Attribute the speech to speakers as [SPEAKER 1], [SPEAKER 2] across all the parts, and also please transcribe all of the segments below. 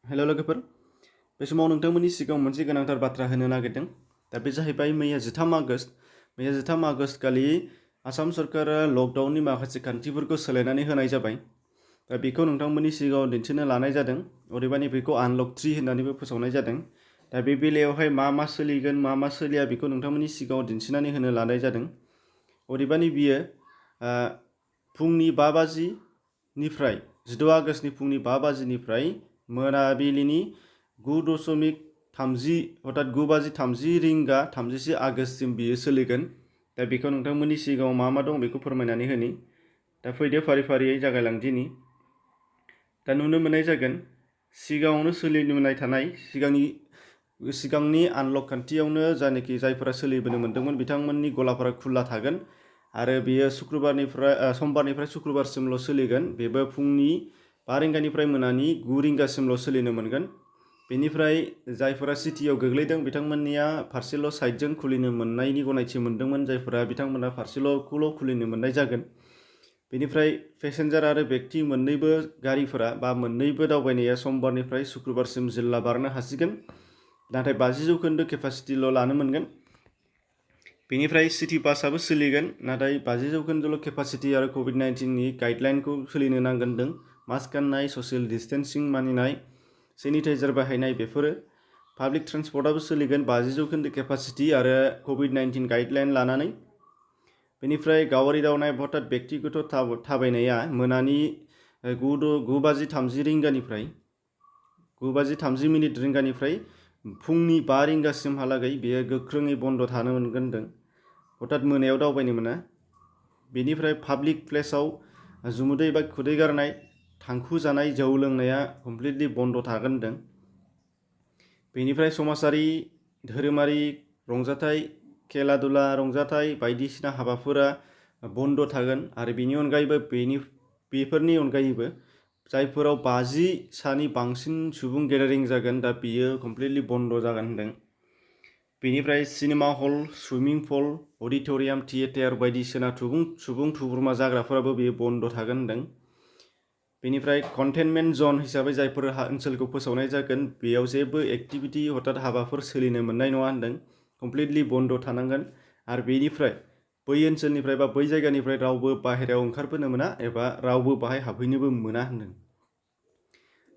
[SPEAKER 1] हेल' लोगोफोर, बे समाव नोंथांमोननि सिगाङाव मोनसे गोनांथार बाथ्रा होनो नागिरदों। दा बे जाहैबाय मैया 13 आगस्ट खालि आसाम सरकारा लकडाउननि माखासे खान्थिफोरखौ सोलायनानै होनाय जाबाय। दा बेखौ नोंथांमोननि सिगाङाव दिन्थिनो लानाय जादों। अदेबानि बेखौ आनलक 3 होननानैबो फोसावनाय जादों। दा बे बेलायावहाय मा सोलिगोन मा सोलिया बेखौ नोंथांमोननि सिगाङाव दिन्थिनानै होनो लानाय जादों। अदेबानि बियो फुंनि 5 बाजिनिफ्राय 16 आगस्टनि फुंनि 5 बाजिनिफ्राय मोनाबिलिनि 9.30 अर्थात 9:30 रिंगा 31 आगस्तसिम बियो सोलिगोन। दा बेखौ नोंथांमोननि सिगाङाव मा दं बेखौ फोरमायनानै होनि। दा फैदो फारि-फारियै जागायलांदिनि। दा नुनो मोननाय जागोन सिगाङावनो सोलिबोनाय थानाय सिगांनि आनलक खान्थियावनो जायफोरा सोलिबोनो मोन्दोंमोन बिथांमोननि गलाफोरा खुला थागोन आरो बेयो समबारनिफ्राय शुक्रबारसिमल' सोलिगोन। बेबो फुंनि 5 रिंगानिफ्राय मोनानि 9 रिंगासिमल' सोलिनो मोनगोन। बेनिफ्राय जायफोरा सिटियाव गोग्लैदों बिथांमोननिया फारसेल' साइडजों खुलिनो मोननायनि गनायथि मोन्दोंमोन, जायफोरा बिथांमोना फारसेल'खौल' खुलिनो मोननाय जागोन। बेनिफ्राय पेसेन्जार आरो व्यक्ति मोन्नैबो गारिफोरा बा मोन्नैबो दावबायनाया समबारनिफ्राय शुक्रबारसिम जिल्ला बारनो हासिगोन, नाथाय 50% केपासिटिल' लानो मोनगोन। बेनिफ्राय सिटि बासआबो सोलिगोन, नाथाय 50% केपासिटि आरो कभिड-19नि गाइडलाइनखौ सोलिनो नांगोन। मास्क गाननाय, ससियेल डिस्टेन्सिं मानिनाय, सेनिटाइजार बाहायनाय बेफोरो। पाब्लिक ट्रान्सपर्टआबो सोलिगोन 50% केपासिटि आरो कभिड-19 गाइडलाइन लानानै। बेनिफ्राय गावारि दावनाय अर्थात व्यक्तिगत थाबायनाया मोनानि 9:30 रिंगानिफ्राय फुंनि 5 रिंगासिमहालागै बेयो गोख्रोङै बन्द' थानो मोनगोन, अर्थात मोनायाव दावबायनो मोना। बेनिफ्राय पाब्लिक प्लेसाव जुमुदै बा खुदै गारनाय, थांखु जानाय, जौ लोंनाया कमप्लिटलि बन्द' थागोन। बेनिफ्राय समाजारि, धोरोमारि रंजाथाइ, खेला दुला रंजाथाइ बायदिसिना हाबाफोरा बन्द' थागोन आरो बेफोरनि अनगायैबो जायफोराव 50 सानि बांसिन सुबुं गेदारिं जागोन, दा बियो कमप्लिटलि बन्द' जागोन होनदों। बेनिफ्राय cinema hall, swimming pool, auditorium, theatre बायदिसिना सुबुं थुबुरमा जाग्राफोराबो बेयो बन्द' थागोन होनदों। बेनिफ्राय कन्टेनमेन्ट जन हिसाबै जायफोर ओनसोलखौ फोसावनाय जागोन बेयाव जेबो एक्टिभिटि अर्थात हाबाफोर सोलिनो मोननाय नङा होनदों, कमप्लिटलि बन्द' थानांगोन। आरो बेनिफ्राय बै ओनसोलनिफ्राय बा बै जायगानिफ्राय रावबो बाहेरायाव ओंखारबोनो मोना एबा रावबो बाहाय हाबहैनोबो मोना होनदों।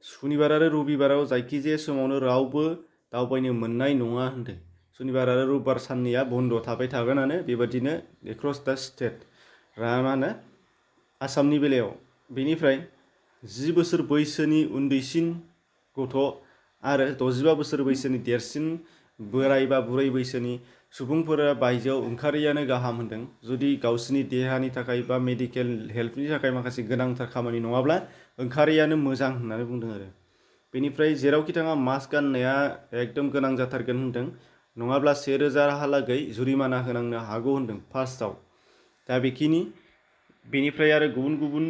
[SPEAKER 1] सुनिबार आरो रबिबाराव जायखिजाया समावनो रावबो दावबायनो मोननाय नङा होनदों। सुनिबार आरो रबिबार साननैया बन्द' थाबाय थागोनानो, बेबादिनो एक्रस दा स्टेट आसामनि बेलायाव। बेनिफ्राय 10 बोसोर बैसोनि उन्दैसिन गथ' आरो 65 बोसोर बैसोनि देरसिन बोराय बा बुरै बैसोनि सुबुंफोरा बायजोआव ओंखारैयानो गाहाम होनदों, जुदि गावसोरनि देहानि थाखाय बा मेडिकेल हेल्पनि थाखाय माखासे गोनांथार खामानि नङाब्ला ओंखारैयानो मोजां होननानै बुंदों आरो। बेनिफ्राय जेरावखि थाङा मास्क गाननाया एकदम गोनां जाथारगोन होनदों, नङाब्ला 1000हालागै जुरिमाना होनांनो हागौ होनदों फार्स्टआव। दा बेनिफ्राय आरो गुबुन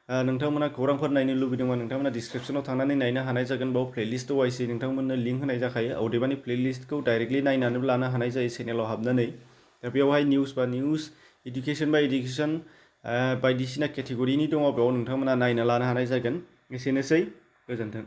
[SPEAKER 1] नोंथांमोना खौरांफोर नायनो लुबैदोंबा नोंथांमोना डिसक्रिपसनाव थांनानै नायनो हानाय जागोन। बाव प्लेलिस्ट वाइसै नोंथांमोननो लिंक होनाय जाखायो। अदेबानि प्लेलिस्टखौ डाइरेक्टलि नायनानैबो लानो हानाय जायो चेनेलाव हाबनानै। दा बेवहाय निउस, इडुकेसन बायदिसिना केटेगरिनि दङ, बेयाव नोंथांमोना नायना लानो हानाय जागोन। एसेनोसै, गोजोन्थों।